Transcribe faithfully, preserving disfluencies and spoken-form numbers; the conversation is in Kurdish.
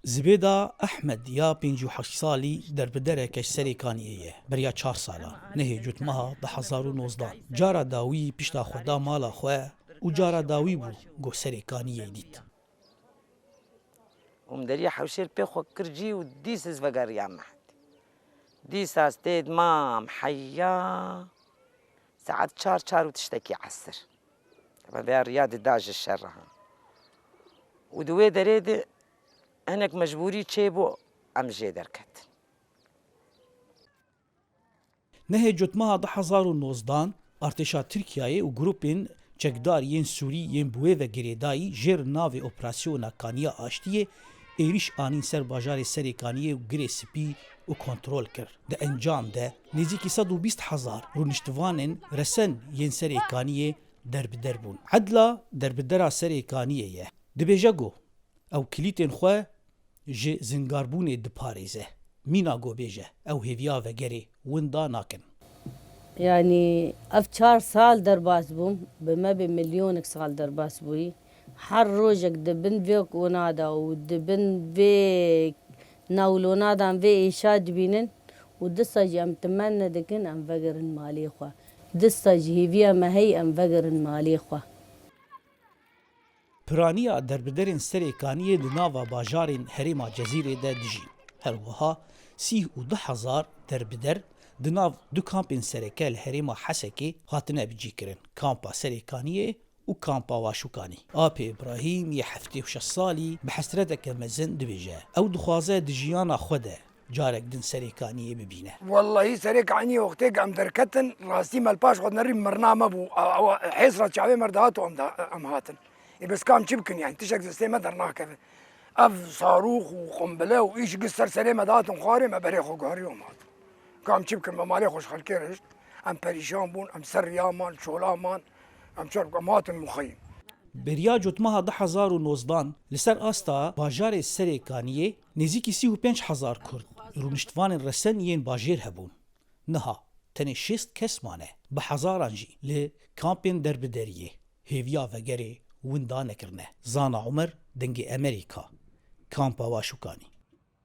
Zibêda Ehmed ya pêncî û heşt salî derbidereke ji Serêkaniyê ye. Beriya çar salan, nehê cotmeha du hezar û nozdan, cara dawî pişta xwe da mala xwe û cara dawî bû ku Serêkaniyê dît. Û min deriyê hewşê li pê xwe kir cî û dîs ez vegeriyam mehdî. Dîsa ez tê dimam heya saet çar, çar û tiştekî esir. Me vê riya dida ji şer re ha. Û di wê derê de hinek mecbûrî çêbû, em jê derketin. Nehê cotmeha du hezar û nozdan, artêşa Tirkiyeyê û grûpên çekdar yên Sûrî yên bi wê ve girêdayî jê re navê Operasyona Kaniya Aştiyê êrîş anîn ser bajarê Serêkaniyê û Girê Spî û kontrol kir. Di encam de nêzîkî sed û bîst hezar rûniştivanên resen yên Serêkaniyê derbider bûn. Edla derbidera Serêkaniyê ye. Dibêje ku ew kilîtên xwe ji zingarbûnê diparêze. Mîna ku bêje, ew hêviya vegerê winda nakin. Yanî ev çar sal derbas bûm, bi me bê milyonek sal derbas bûyî. Her rojek di bin vê kona de û di bin vê nawlona de em vê êşa dibînin û disa jî em temenna dikin em vegerin malê xwe. Disa jî hêviya me heye em vegerin malê xwe. Piraniya derbiderên Serêkaniyê di nava bajarên herêma Cezîrê de dijîn. Her wiha sîh û du hezar derbider di nav du kampên sereke li herêma Hesekê hatine bicîkirin, Kampa Serêkaniyê û Kampa Waşûkanî. Apê Îbrahîm yê heftê û şeş salî bi hesreteke mezin dibêje, ew dixwaze di jiyana xwe de carek din Serêkaniyê bibîne. Wellahî Serêkaniyê wextê ku em derketin, rastî me li paş xwe nerî mirina me bû. Ew, ew, hêsra çavê me dihat û em da, em hatin. Ê bes ka em çi bikin yani? Tiştek ji destê me dernakeve. Ev sarûx û qumbile û îş gis ser serê me dihatin xwarê, me berê xwe guherî û em hatin. Ka em çi bikin? Me malê xwe ji xelkê rihişt. Em perîşan bûn, em ser riya man, çola man. Em çar em hatin muxeyim. Beriya cotmeha du hezar û nozdan li ser asta bajarê Serêkaniyê nêzîkî sî û pênc hezar Kurd, rûniştvanên resen yên bajêr hebûn. Niha tenê şêst kes mane, bi hezaran jî li kampên derbideriyê hêviya vegerê winda nekirine. Zana Umer, Dengê Emerîka, Kampa Waşûkanî.